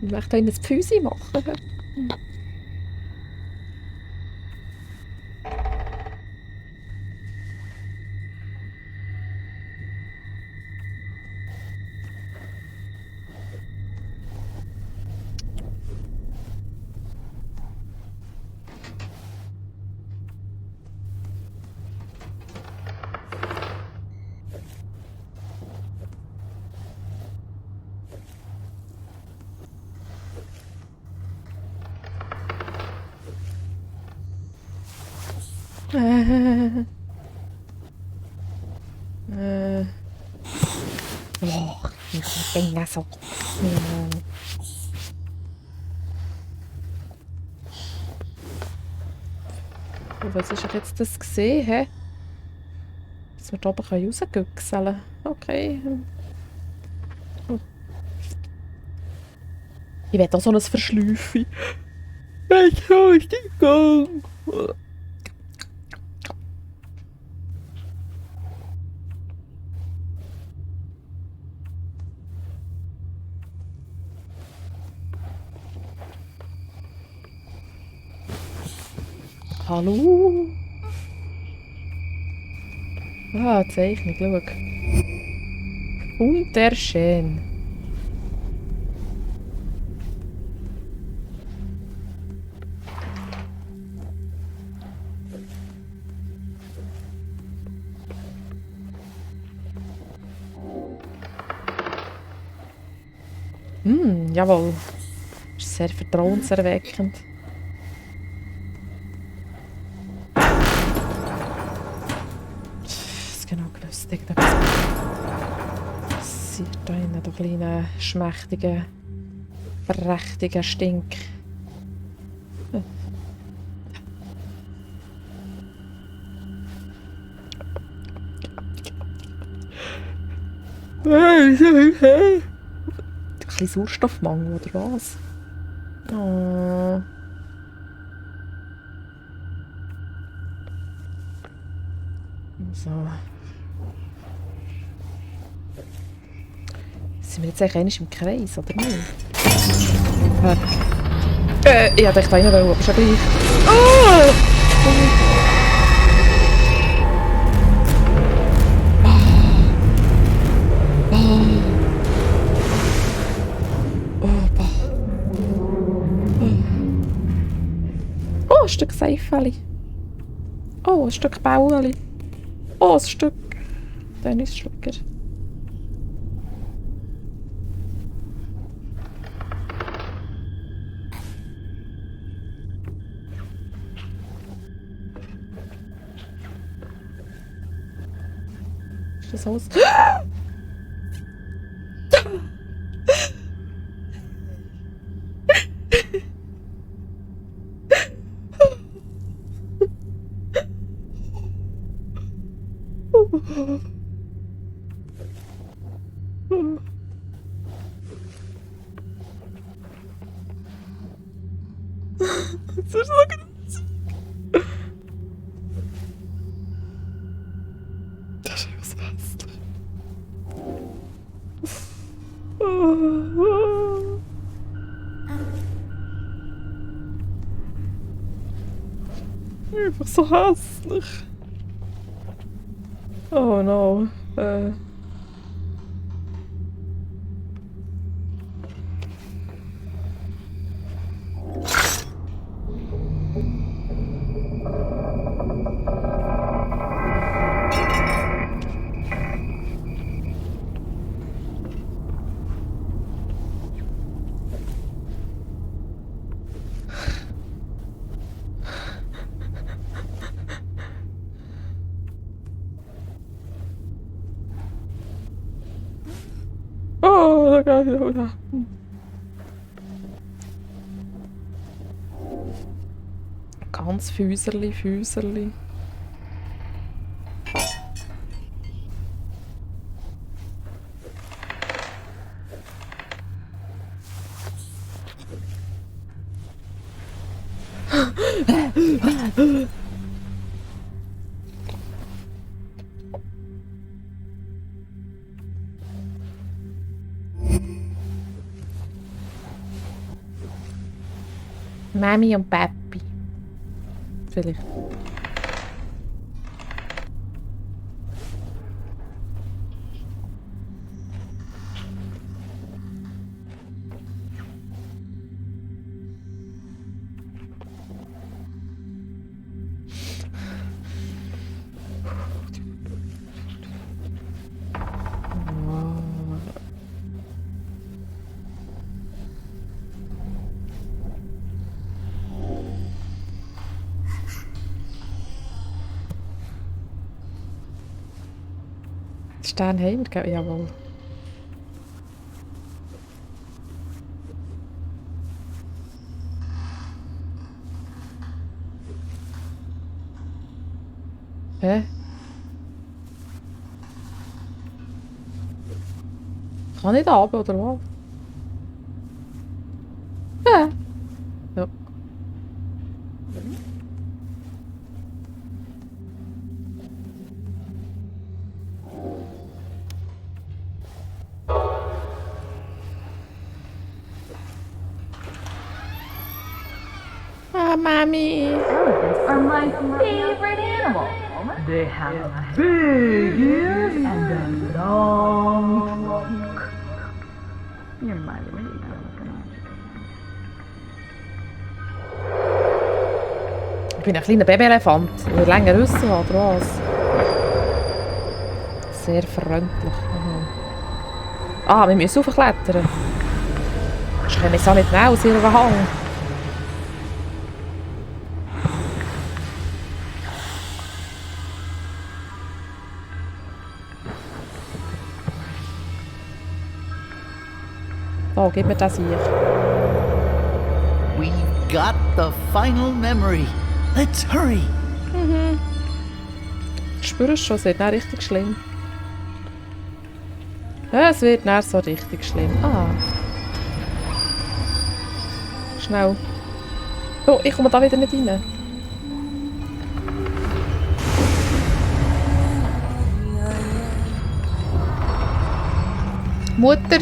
Ich möchte ein Pfüsi machen. Äh, oh, ich bin ja so. Ja. Und was ist denn jetzt das gesehen, hä? Dass wir da oben rausgüchseln können. Okay. Ich will auch so ein Verschläufe. Ich habe die Gang. Hallo? Ah, Zeichnung, schau. Wunderschön. Jawohl. Ist sehr vertrauenserweckend. Was genau gewusst, irgendetwas passiert da innen, da kleinen, schmächtigen, prächtigen Stink. Ein bisschen Sauerstoffmangel, oder was? Oh. So. Sind wir jetzt eigentlich im Kreis, oder nicht? Ich hätte echt einen wollen, aber schon gleich. Oh! Oh, ein Stück Seifeli. Oh, ein Stück Bauli. Oh, ein Stück Tennisschläger. Ist das alles? Das ist so groß. Das ist was hässlich. Einfach so hässlich. Oh no. Oh, da geht ich wieder. Ganz Füßerli, Füßerli. Mami und Papi. Vielleicht. Stern haben wir, gell? Jawohl. Hä? Kann ich da runter, oder was? Ja. Ja. Ah, Mami. Are my favorite animal. They have big ears and a long trunk. You're my really Ich bin ein kleiner Babyelefant. Ich will länger Rüssel haben, oder was? Sehr freundlich. Ah, wir müssen raufklettern. Ich komme jetzt auch nicht raus aus ihrer Hang. Da, gib mir das hier. We've got the final memory. Let's hurry. Ich spüre es schon, es wird nicht richtig schlimm. Ja, es wird nicht so richtig schlimm. Ah. Schnell. Oh, ich komme da wieder nicht rein. Mutter!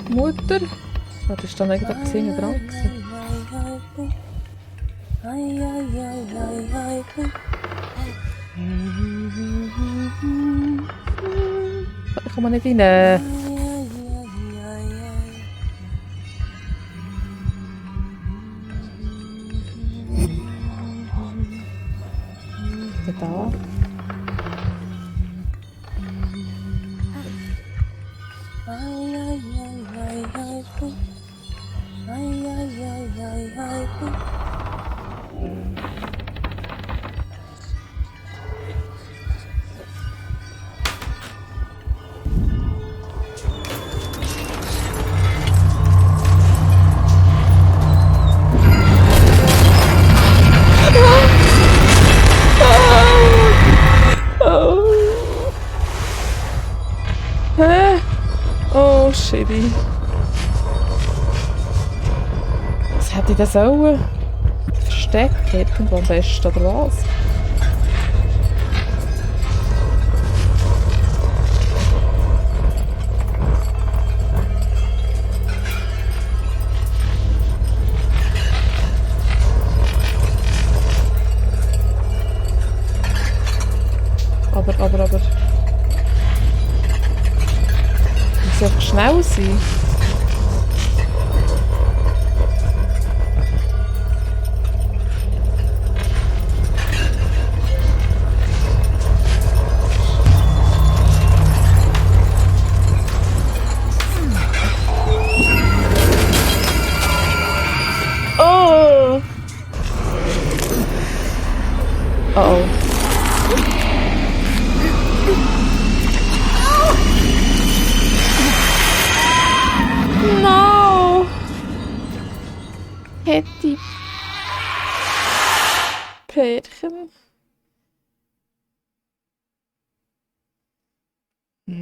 Mutter? Was ist da eigentlich gesehen dran? Ich komme nicht rein. Da. Hä? Oh, shitty. Was hätte ich denn sollen? Verstecken irgendwo am besten, oder was? Aber. Ich muss einfach schnell sein. Oh! Uh-oh. No! Hätte Pärchen. Ja.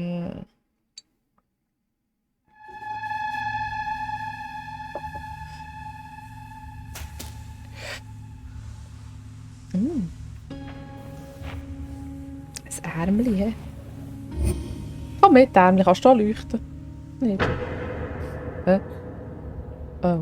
Ein Ärmeli, hä? mit Ärmchen kannst du da leuchten. Nicht? Hä? Oh.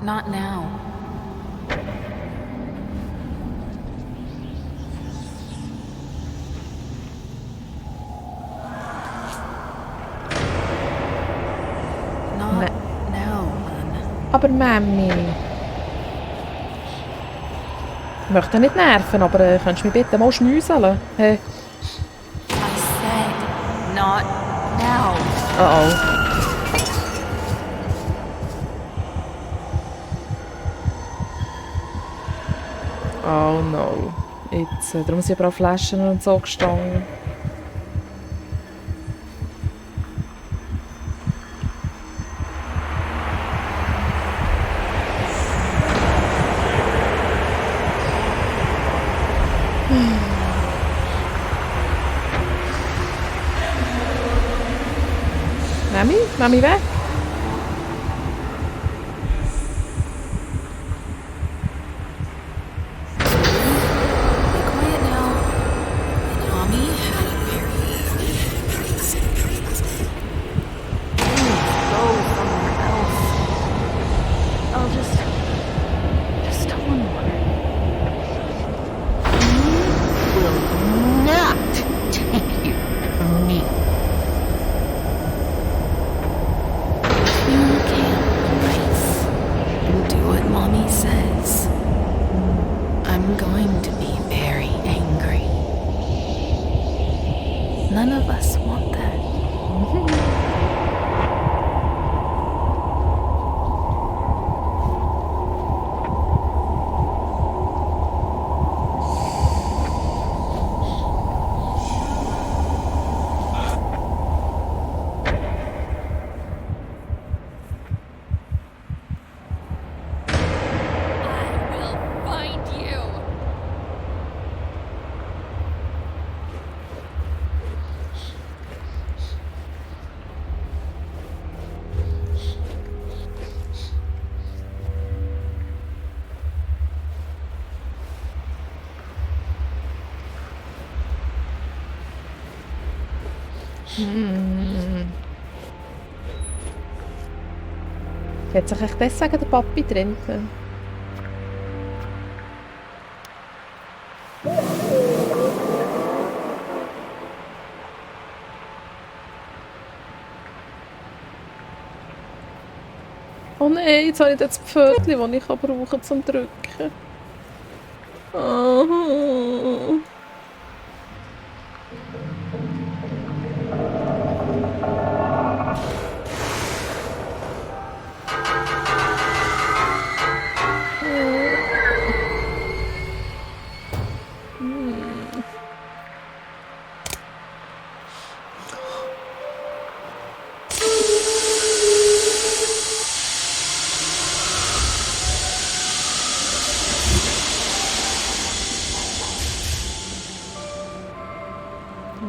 Not now. Not Ne- now, Mann. Aber Mami. Ich möchte nicht nerven, aber könntest du mich bitte mal schmüseln? Hey. I said, not now. Oh oh. Oh no. Jetzt, darum sind überall Flaschen und so gestanden. Mami? Mami weg? Be quiet now. Mommy had a very go somewhere else. I'll just tell one more. You will not take you from me. You can't race and do what mommy says. I'm going to be very angry. None of us want that. I will find you. Hat sich echt deswegen der Papi getrennt? Oh nein, jetzt habe ich das Pfötchen, das ich brauche zum Drücken. Oh.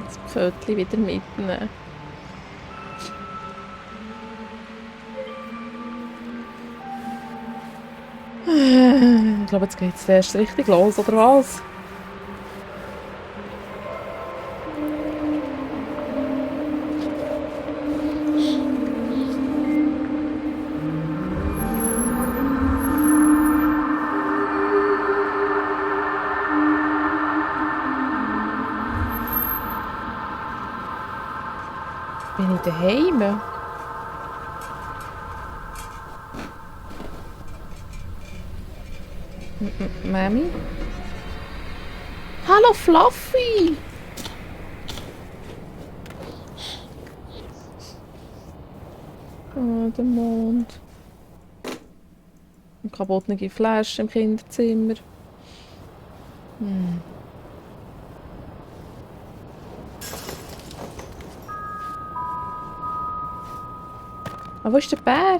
Das Pfötchen wieder mitnehmen. Ich glaube, jetzt geht es erst richtig los, oder was? Bin ich daheim? Mami? Hallo Fluffy! Oh, der Mond. Eine kaputte Flasche im Kinderzimmer. Aber wo ist der Bär?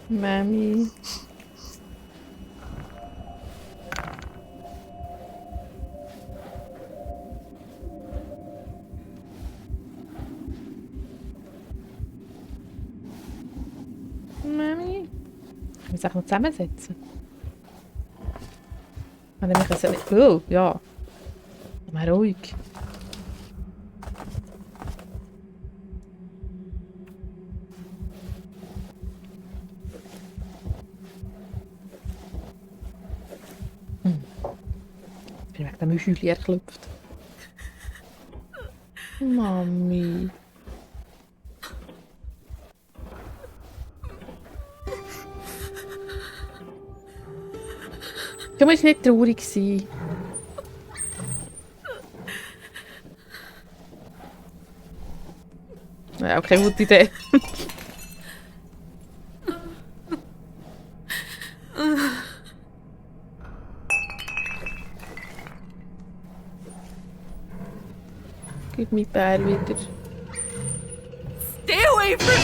Mami. Mami. Ich muss auch noch zusammensetzen. Wenn ich mich nicht... Oh, ja. Mal ruhig. Ich bin wegen dem Schüchli erklüpft. Mami. Du musst nicht traurig sein. Ja, okay, gute Idee. Gib mir Bär wieder. Stay away from me!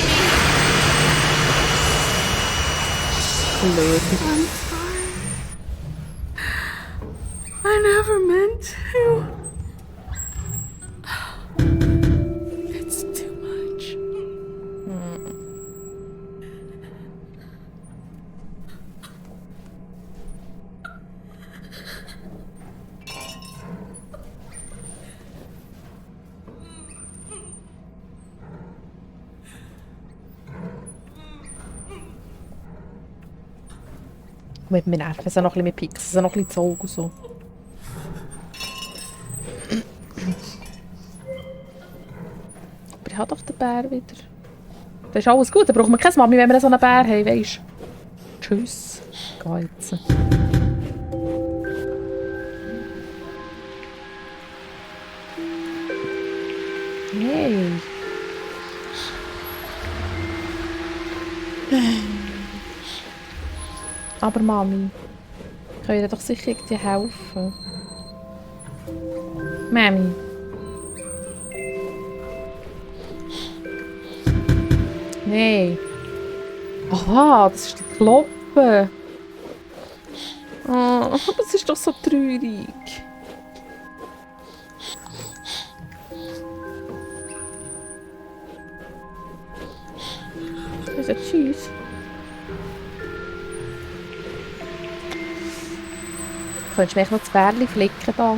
Blöd. I'm sorry. I never meant to. It's too much. Mit mir nerven so noch ein bisschen mit Pixel, so noch ein bisschen Zog und so. Aber ich habe doch den Bär wieder. Das ist alles gut, da braucht man keine Mami, wenn wir so einen Bär haben, weisst du. Tschüss. Geh jetzt. Hey. Aber Mami, können dir doch sicher irgendwie helfen. Mami. Nein. Aha, das ist die Kloppe. Oh, das ist doch so traurig. Also, tschüss. Könntest du mich noch das Bärli flicken da?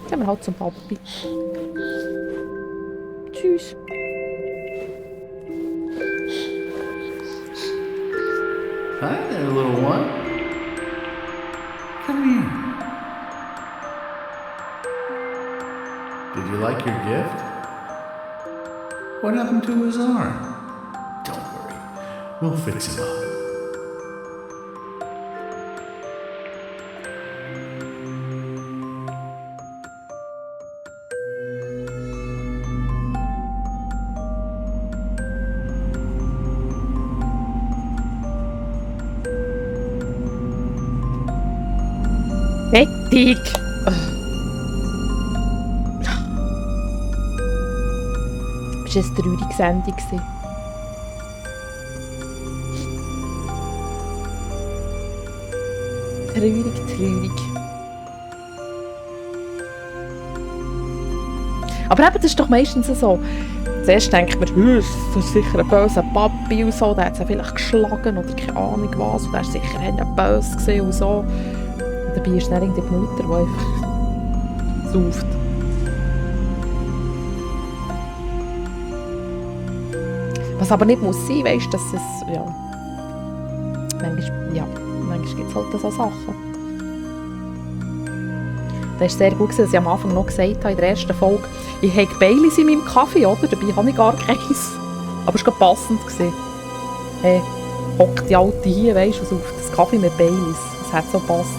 Gehen wir halt zum Papi. Tschüss. Hi there, little one. Come here. Did you like your gift? What happened to his arm? Don't worry. We'll fix him up. Fertig! Das war eine traurige Sendung. Traurig. Aber eben, das ist doch meistens so. Zuerst denkt man, das ist sicher ein böser Papi und so, der hat sie vielleicht geschlagen oder keine Ahnung was, und der war sicher böse gewesen und so. Und dabei ist dann die Mutter, die einfach sauft. Was aber nicht muss sein, weißt du, dass es, ja... Manchmal gibt es halt so Sachen. Das war sehr gut, dass ich am Anfang noch gesagt habe, in der ersten Folge, ich habe Baileys in meinem Kaffee, oder? Dabei habe ich gar keins. Aber es war passend. Hey, hockt die Alte hier, weißt du, und sauft das Kaffee mit Baileys. Das hat so gepasst.